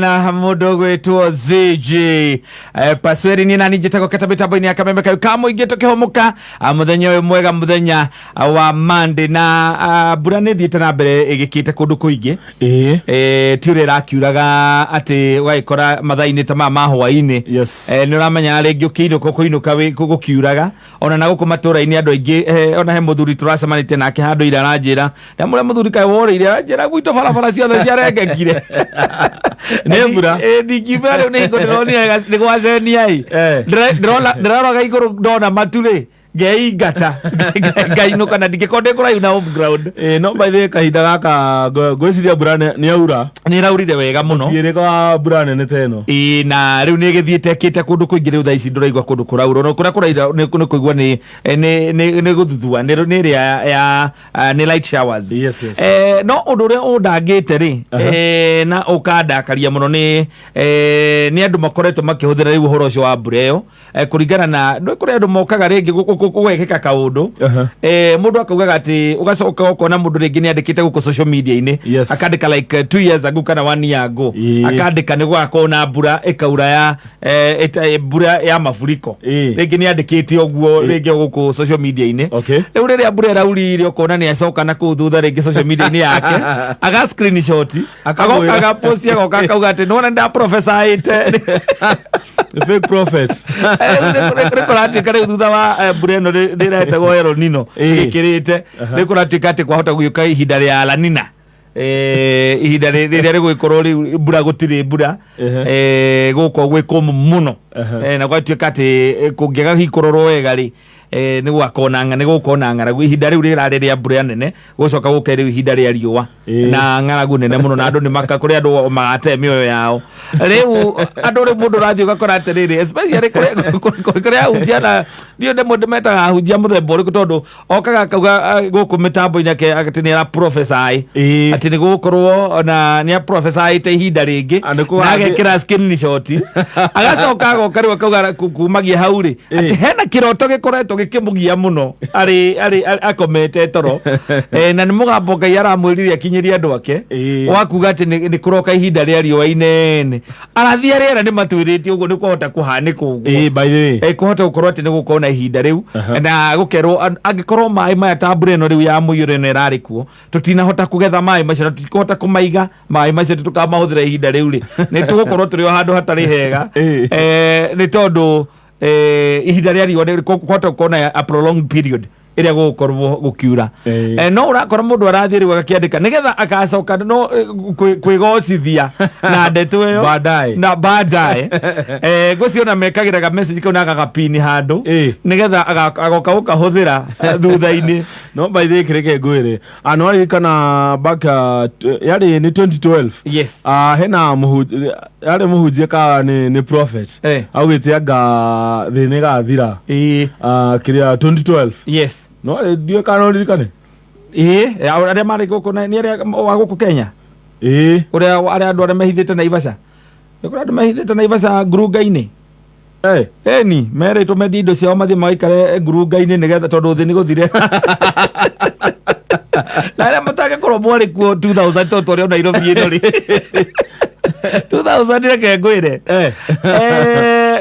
Na mundu gwitwo ZG pasweri ni nani njitagwo keta mitambo-inĩ ya kameme kayu ka mũingĩ tũkĩhũmũka mũthenya ũyũ mwega, mũthenya wa Monday, na mbura nĩ thiĩte na mbere ĩgĩkĩte kũndũ kũingĩ. Ti ũrĩa ĩrakiuraga atĩ ũgagĩkora mathaa-inĩ ta maya ma hwaĩ-inĩ. Nĩ ũramenya rĩngĩ ũkĩinũka ũkũinũka gũkiuraga ona na gũkũ matũra-inĩ andũ aingĩ. Ona he mũthuri tũracemanĩtie nake handũ ira, aranjĩra, ndamũrĩa, "Mũthuri, kaĩ worĩire?" Aranjĩra, "Gwitũ barabara ciothe ciarengekire Nĩ mbura. Ndingiuga rĩu nĩ hingo ndĩronire nĩ gwacenia ĩ. Ndĩroraga igũrũ, ndona matu rĩ, ngeingata ngainũka na ndingĩkorwo ndĩ kũraihu na home ground. No by the way, kahinda gaka ngwĩciria mbura nĩ yaura. Nĩ ĩraurire wega mũno. Tiĩrĩga mbura nene ta ĩno. Ĩĩ, na rĩu nĩ ĩgĩthiĩte ĩkĩte kũndũ kũingĩ. Rĩu thaa ici ndũraigua kũndũ kũraura, ona kũrĩa kũraura nĩ kũigua nĩ gũthuthua, nĩ ĩrĩa ya nĩ light showers. No ũndũ ũrĩa ũndangĩte rĩ, na ũkandakaria mũno nĩ andũ makoretwo makĩhũthĩra rĩu ũhoro ũcio wa mbura ĩyo, kũringana na nĩ kũrĩ andũ mokaga rĩngĩ gũgekĩka kaũndũ. Mũndũ akaugaga atĩ ũgacoka ũkona mũndũ rĩngĩ nĩ andĩkĩte gũkũ social media-inĩ, akandĩka like 2 years ago kana 1 year ago, akandĩka nĩ gũgakorwo na mbura ĩkaura ya mbura ya mafuriko. Rĩngĩ nĩ andĩkĩte ũguo rĩngĩ gũkũ social media-inĩ. Rĩu rĩrĩa mbura ĩraurire, ũkona nĩ acoka na kũu thutha rĩngĩ social media-inĩ yake, aga screenshot, Akamwĩra. agoka agapost, agoka akauga atĩ nĩwona nda prophesy-ĩte. Fake prophet. Nĩ kũratuĩka rĩu thutha wa mbura ĩno rĩretagwo El Nino ĩkĩrĩte, nĩ kũratuĩka atĩ kwahota gũgĩũka ihinda rĩa La Nina, ihinda rĩrĩa rĩgũgĩkorwo rĩu mbura gũtirĩ mbura, gũgũkorwo gwĩ kũmũ mũno. Na gwatuĩka atĩ kũngĩaga hihi kũrorwo wega rĩ, nĩ gũgakorwo na nĩ gũgũkorwo na ng'aragu. Ihinda rĩu rĩrarĩ rĩa mbura nene, gũcoka gũke rĩu ihinda rĩa riũa na ng'aragu nene mũno, na andũ nĩ maka kũrĩ andũ magate mĩoyo yao. Rĩu andũ, rĩu mũndũ ũrathiĩ ũgakora atĩrĩrĩ, especially kũrĩ ahunjia, na ndiũ ndĩmwe ndĩmetaga ahunjia mũthemba ũrĩkũ, tondũ okaga akauga gũkũ mĩtambo-inĩ ake atĩ nĩ ara prophesy atĩ nĩ gũgũkorwo na nĩ aprophesy ihinda rĩngĩ, Ah, nĩ na agekĩra screenshot, agacoka agoka rĩu akauga kumagia hau rĩ atĩ hena kĩroto gĩkoretwo gĩkĩmũgia mũno arĩ akomete toro, na nĩ mũgambo Ngai aramwĩrire akinyĩrie andũ ake wa kuga atĩ nĩ kũroka ihinda rĩa riũa inene. Arathi arĩera nĩ matwĩrĩte ũguo nĩ kwahota kũhanĩka ũguo. By the way. Kũhota gũkorwo atĩ nĩ gũkorwo na ihinda rĩu na gũkerwo angĩkorwo maĩ maya ta mbura ĩno rĩu ya mũiyũro ĩno ĩrarĩ kuo, tũtinahota kũgetha maĩ macio na tũtikũhota kũmaiga maĩ macio tũkamahũthĩra ihinda rĩu rĩ, nĩ tũgũkorwo tũrĩ o handũ hatarĩ hega. Nĩ tondũ ihinda rĩa riũa nĩ kũhota gũkorwo na a prolonged period ĩrĩa gũgũkorwo gũkiura. No ũrakora mũndũ arathiĩ rĩu agakĩandĩka nĩgetha agacoka no kwĩgocithia na ndeto ĩyo Baadaye. Na baadaye ngwĩciona mekagĩra ga message kau na gagapini handũ nĩgetha agoka gũkahũthĩra thutha-inĩ. No by the way, kĩreke ngwĩre, no aririkana back yarĩ nĩ 2012? Yes. Hena yarĩ mũhunjia ka nĩ prophet augĩte anga thĩ nĩ gathira. Kĩrĩa 2012. No ndiũĩ kana no ririkane. Ĩĩ, arĩa marĩ gũkũ nĩ arĩa wa gũkũ Kenya? Ĩĩ. Ũrĩa arĩa andũ arĩa mehithĩte Naivasha, nĩ kũrĩ andũ mehithĩte Naivasha ngurunga-inĩ. Eni merĩtwo mendie indo ciao mathiĩ magaikare ngurunga-inĩ nĩgetha tondũ thĩ nĩ gũthire. Na arĩa mũtangĩkorwo mwarĩ kuo 2000, tondũ twarĩ o Nairobi ĩno rĩ 2000, reke ngwĩre,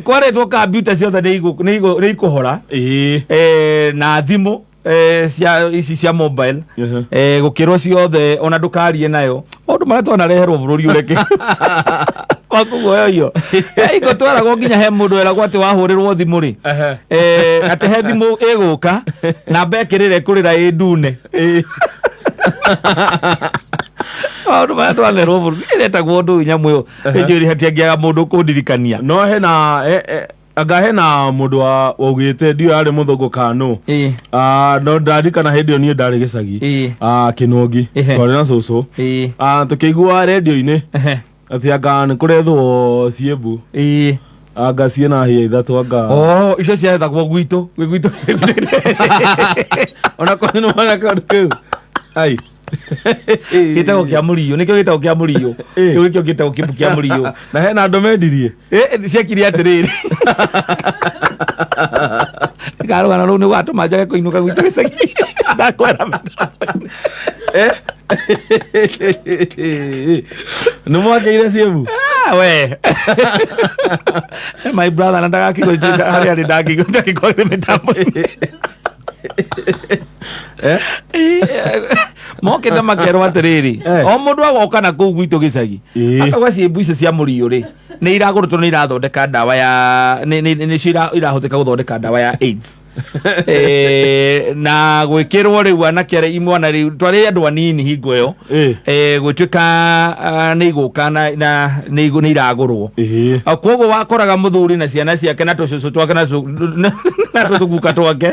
kwarĩtwo kambiuta ciothe nĩ ikũhora, na thimũ cia ici cia mobile, gũkĩrwo ciothe ona ndũkarie nayo. Maũndũ marĩa twanareherwo bũrũri ũreke wakuguoyohio ingo tweragwo nginya he mũndũ weragwo atĩ wahũrĩrwo thimũ rĩ, atĩ he thimũ ĩgũka namba ĩkĩrĩra ĩkũrĩra ĩ ndune. Maũndũ marĩa twanerwo bũrũri ĩretagwo ũndũ ũyũ nyamũ ĩyo ĩnjũri hatiangĩaga mũndũ kũndirikania. No hena anga hena mũndũ wa waugĩte, ndiũĩ arĩ mũthũngũ kana nũ. No ndarikana hĩndĩ ĩyo niĩ ndarĩ gĩcagi, Kĩnũngi, twarĩ na cũcũ. Tũkĩigua rendio-inĩ atĩ anga nĩ kũrethwo ciĩmbu, anga ciĩna hĩa ithatũ anga. Oh, icio ciethagwo gwitũ gwĩ gwitũ. Ona kwanyu nĩ mwana kaũndũ kĩu ai? Gĩtagwo kĩa mũriũ, nĩkĩo gĩtagwo kĩa mũriũ. Kĩu nĩkĩo gĩtagwo kĩmbu kĩa mũriũ. Na hena andũ mendirie. Ciekire atĩrĩrĩ, karũgano rũu nĩ gwatũma njage kũinũka gwitũ gĩcagi ndakwera. Nĩ mwakĩire ciĩbu? Ah, we my brother na ndagakigwo harĩa arĩ ndangĩkorwo mĩtambo-inĩ. Mokĩte makerwo atĩrĩrĩ, o mũndũ agoka na kũu gwitũ gĩcagi, akauga ciĩmbu icio cia mũriũ rĩ nĩ iragũrũtwo, nĩ irathondeka ndawa ya nĩcio irahũthĩka gũthondeka ndawa ya AIDS. Na gwĩkĩrwo rĩu anake arĩa imwana rĩu twarĩ andũ anini hingo ĩyo, gwĩtuĩka nĩ igũka na nĩ iragũrwo. Koguo wakoraga mũthuri na ciana ciake na tũcũcũ twake na tũguka twake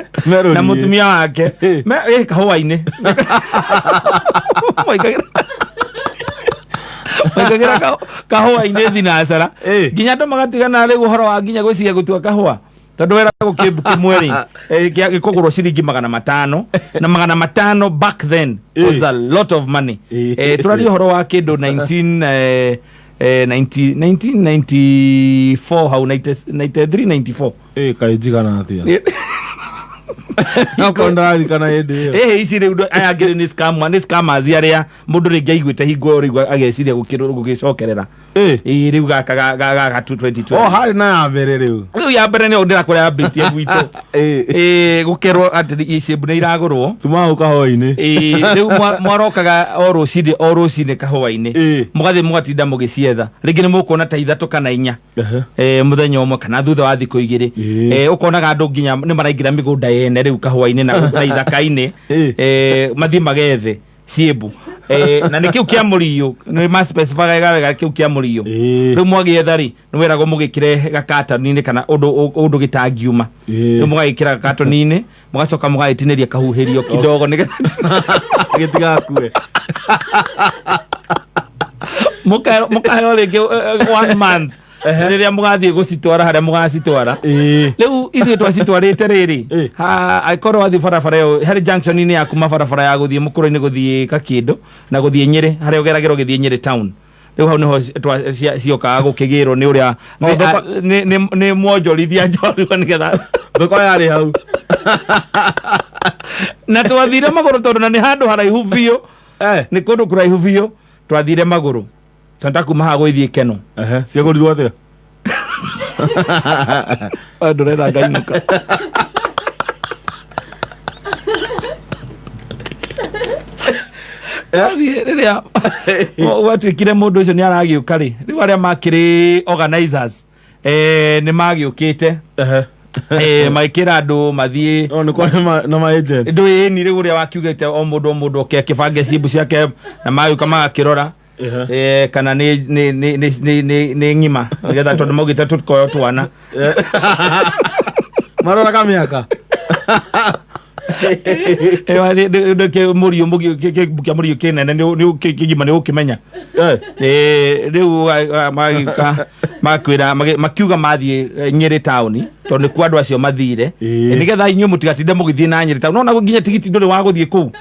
na mũtumia wake kahũa-inĩ maikagĩra kahũa-inĩ thinacara, nginya andũ magatigana rĩu ũhoro wa nginya gwĩciria gũtua kahũa, tondũ weragwo kĩmbu kĩmwe rĩ gĩkũgũrwo ciringi 500, na 500 back then was a lot of money. Tũraria ũhoro wa kĩndũ 19 90 1994 hau, 93, 94. Kaĩ njigana atĩa? Okorwo ndĩraririkana hĩndĩ ĩyo. Ici rĩu aya angĩ rĩu nĩ scam, nĩ scammers arĩa mũndũ rĩngĩ aiguĩte hingo ĩyo rĩu ageciria gũgĩcokerera. Ĩĩ, rĩu gaka ga 2020. O harĩ na ya mbere rĩu. Rĩu ya mbere nĩyo ndĩrakũrĩa yambĩtie gwitũ. Gũkerwo atĩ icembu nĩ iragũrwo. Tuma hau kahũa-inĩ. Ĩĩ, rĩu mwarokaga o rũcinĩ o rũcinĩ kahũa-inĩ, mũgathiĩ mũgatinda mũgĩcietha, rĩngĩ nĩ mũkuona ta ithatũ kana inya mũthenya ũmwe kana thutha wa thikũ igĩrĩ. Ũkonaga andũ nginya nĩ maraingĩra mĩgũnda yene rĩu kahũa-inĩ na ithaka-inĩ, mathiĩ magethe ciĩmbu. Na nĩ kĩu kĩa mũriũ, nĩ maspecify wega kĩu kĩa mũriũ. Rĩu mwagĩetha rĩ, nĩ weragwo mũgĩkĩre gakatoni-inĩ kana ũndũ gĩtangiuma. Rĩu mũgagĩkĩra gakatoni-inĩ, mũgacoka mũgagĩtinĩria kahuhĩrio kidogo nĩgetha gĩtigakue. Mũkaheo rĩngĩ one month rĩrĩa mũgathiĩ gũcitwara harĩa mũgacitwara. Rĩu ithuĩ twacitwarĩte rĩrĩ, angĩkorwo wathiĩ barabara ĩyo harĩ junction-inĩ ya kuma barabara ya gũthiĩ mũkũrũ-inĩ gũthiĩ Kakĩndũ na gũthiĩ Nyĩrĩ, harĩa ũgeragĩra ũgĩthiĩ Nyĩrĩ town, rĩu hau nĩho ciokaga gũkĩgĩrwo nĩ ũrĩa nĩ mwonjorithia njorua nĩgetha Thoko yarĩ hau. Na twathire magũrũ tondũ na nĩ handũ haraihu biũ. Nĩ kũndũ kũraihu biũ, twathire magũrũ twenda kuma haha gũgĩthiĩ Keno. Ciagũrirwo atĩa? Ndũrenda ngainũka. Athiĩ rĩrĩa gwatuĩkire mũndũ ũcio nĩ aragĩũka rĩ, rĩu arĩa makĩrĩ organizers nĩ magĩũkĩte, magĩkĩra andũ mathiĩ. No nĩ kwarĩ na ma agent. Ndũĩni rĩu ũrĩa wakiugĩte o mũndũ o mũndũ oke akĩbange ciĩmbu ciake, na magĩũka magakĩrora kana nĩ ng'ima nĩgetha, tondũ maugĩte tũkoyo twana. Maroraga mĩaka. Mũriũ kĩa mũriũ kĩnene kĩgima nĩ ũkĩmenya. Rĩu magĩũka makwĩra makiuga mathiĩ Nyĩrĩ taũni tondũ nĩkuo andũ acio mathire, nĩgetha inyuĩ mũtigatinde mũgĩthiĩ na Nyĩrĩ taũni, no nginya tigiti ndũrĩ wa gũthiĩ kũu.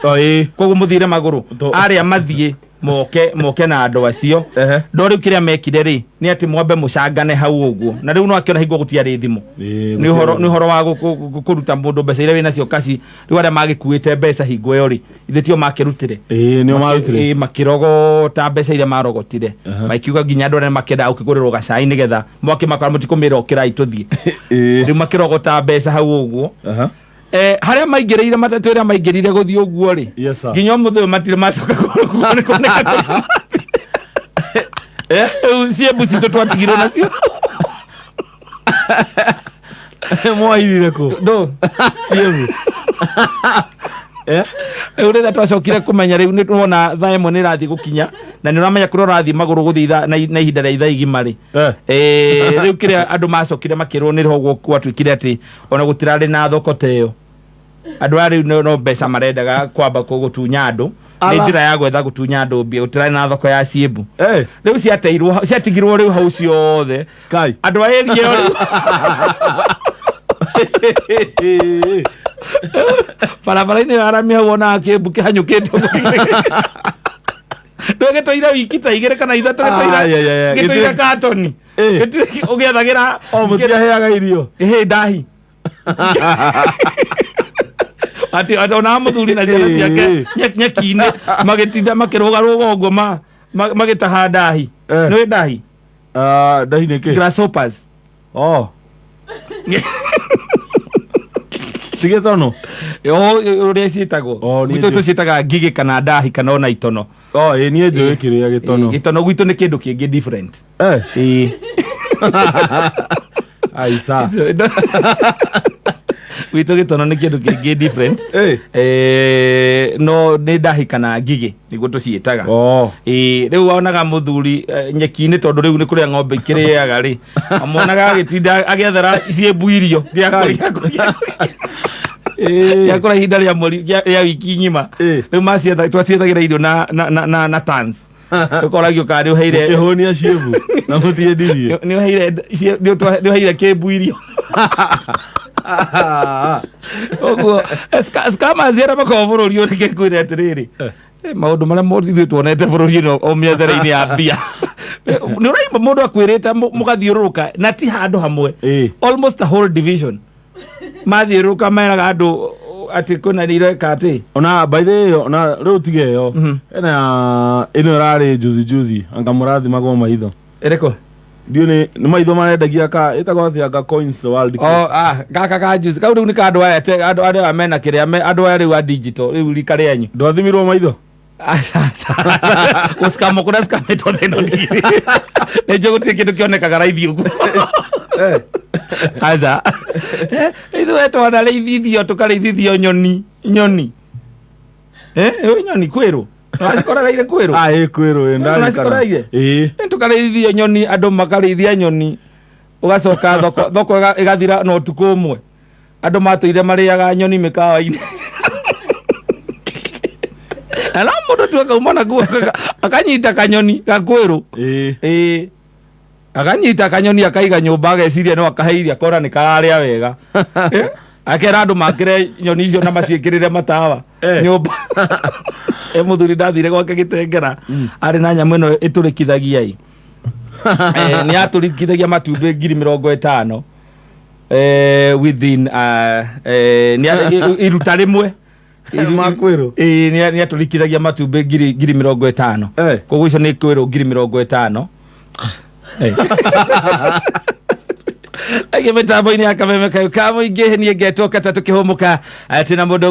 Koguo mũthire magũrũ, arĩa mathiĩ moke na andũ acio. No rĩu kĩrĩa mekire rĩ nĩ atĩ mwambe mũcangane hau ũguo, na rĩu no akĩona hingo gũtiarĩ thimũ, nĩ ũhoro wa kũruta mũndũ mbeca iria wĩnacio kaci. Rĩu arĩa magĩkuĩte mbeca hingo ĩyo rĩ, ithe tio makĩrutire? Nĩo marutire. Makĩrogota mbeca iria marogotire, makiuga nginya andũ arĩa makĩendaga gũkĩgũrĩrwo gacai nĩgetha mwakĩmakora mũtikũmĩra ũkĩrai tũthiĩ. Rĩu makĩrogota mbeca hau ũguo. Harĩa maingĩrĩire matatũ ĩrĩa maingĩrire gũthiĩ ũguo rĩ, nginya ũmũthĩ ũyũ matirĩ macoka kuoneka kũrĩa. Rĩu ciĩmbu citũ twatigirwo nacio. Mwairire kũ? Ndũ Ciĩmbu. Rĩu rĩrĩa twacokire kũmenya rĩu nĩ wona thaa 1 nĩ ĩrathiĩ gũkinya na nĩ ũramenya kũrĩa ũrathiĩ magũrũ gũthiĩ na ihinda rĩa ithaa igima rĩ, rĩu kĩrĩa andũ macokire makĩrwo nĩ ho gwatuĩkire atĩ ona gũtirarĩ na thoko ta ĩyo. Andũ aya rĩu no mbeca marendaga kwamba gũtunya andũ, nĩ njĩra ya gwetha gũtunya andũ mbia. Gũtirarĩ na thoko ya ciĩmbu. Rĩu ciateirwo, ciatigirwo rĩu hau ciothe. Kai. Andũ a area ĩyo rĩu barabara-inĩ ya rami hau wonaga kĩmbu kĩhanyũkĩte ndå gĩtũire wiki ta 2 kana 3 gĩtũire katoni. Ũgĩethagĩra. O mũtiaheaga irio? Ĩhĩ, ndahi. Atĩ atĩ ona mũthuri na ciana ciake nyeki-inĩ magĩtinda makĩrũgarũga ũguo magĩtaha ndahi. Nĩ ndahi? Ah, ndahi nĩ kĩ? Grasshoppers. Oh, ti gĩtono? Ũrĩa ciĩtagwo. Oh, niĩ Gwitũ njũĩ. tũciĩtaga ngigĩ kana ndahi kana ona itono. Oh, ĩ, niĩ njũĩ kĩrĩa gĩtono. Gĩtono gwitũ nĩ kĩndũ kĩngĩ different. Eh. Aica. Gwitũ gĩtono nĩ kĩndũ kĩngĩ different. No nĩ ndahi kana ngigĩ nĩguo tũciĩtaga. Oh. Ĩĩ, rĩu wonaga mũthuri nyeki-inĩ, tondũ rĩu nĩ kũrĩa ng'ombe ikĩrĩaga rĩ, amonaga agĩtinda agĩethera ciĩmbu irio gĩa kũrĩa gĩa kũrĩa ihinda rĩa mweri, rĩa wiki ng'ima. Rĩu twaciethagĩra irio na tans, ũkoragio kana nĩ ũheire. Mũkĩhũnia ciĩbu na mũtiendirie. Nĩ ũheire nĩ ũheire kĩmbu irio ũguo. Scammers arĩa makoragwo bũrũri ũyũ, reke ngwĩre atĩrĩrĩ, maũndũ marĩa ithuĩ tuonete bũrũri ũyũ o mĩethere-inĩ ya mbia, nĩ ũraimba mũndũ akwĩrĩte mũgathiũrũrũka na ti handũ hamwe, almost a whole division mathiũrũrũka, meraga andũ atĩ kwĩna nĩ ireka atĩ. Ona by the way, ona rĩu tiga ĩyo, hena ĩno ĩrarĩ juzi juzi, anga mũrathimagwo maitho. Ĩrĩkũ? Ndiũ nĩ maitho marendagia, ka ĩtagwo atĩa, anga Coins World Cup. Oh, ah, gaka ka juzi kau rĩu nĩ ka andũ aya andũ aya mena kĩrĩa andũ aya rĩu a digital rĩu rika rĩanyu. Ndwathimirwo maitho? Gũcikamo kũrĩa cikamitwo thĩna nĩ njũ, gũtirĩ kĩndũ kĩonekaga raithi ũguo. Aca, ithuĩ twanarĩithithio, tũkarĩithithio nyoni, nyoni. Ĩĩ, nyoni kwĩrũ wacikorereire kwĩrũ? Ah, ĩ, kwĩrũ ĩ, ndarikana. Ũracikorereire? Ĩ. Tũkarĩithio nyoni, andũ makarĩithia nyoni, ũgacoka thoko, thoko ĩgathira na ũtukũ ũmwe. Andũ matũire marĩaga nyoni mĩkawa-inĩ, na no mũndũ tu akauma nakuo akanyita kanyoni gakwĩrũ. Ĩĩ, akanyita kanyoni, akaiga nyũmba, ageciria no akahe irio, akona nĩ kararĩa wega. Akera andũ makĩre nyoni icio na maciĩkĩrĩre matawa nyũmba. Mũthuri ndathire gwake gĩtengera, arĩ na nyamũ ĩno ĩtũrĩkithagia ĩ. Nĩ yatũrĩkithagia matumbĩ 50,000 within iruta rĩmwe. Makwĩrũ? Ĩĩ, nĩ atũrĩkithagia matumbĩ 50,000. Koguo icio nĩ kwĩrũ 50,000. Aingĩ mĩtambo-inĩ ya kameme kayo ka mũingĩ, niĩ ngetwo kata tũkĩhũmũka, twĩna mũndũ.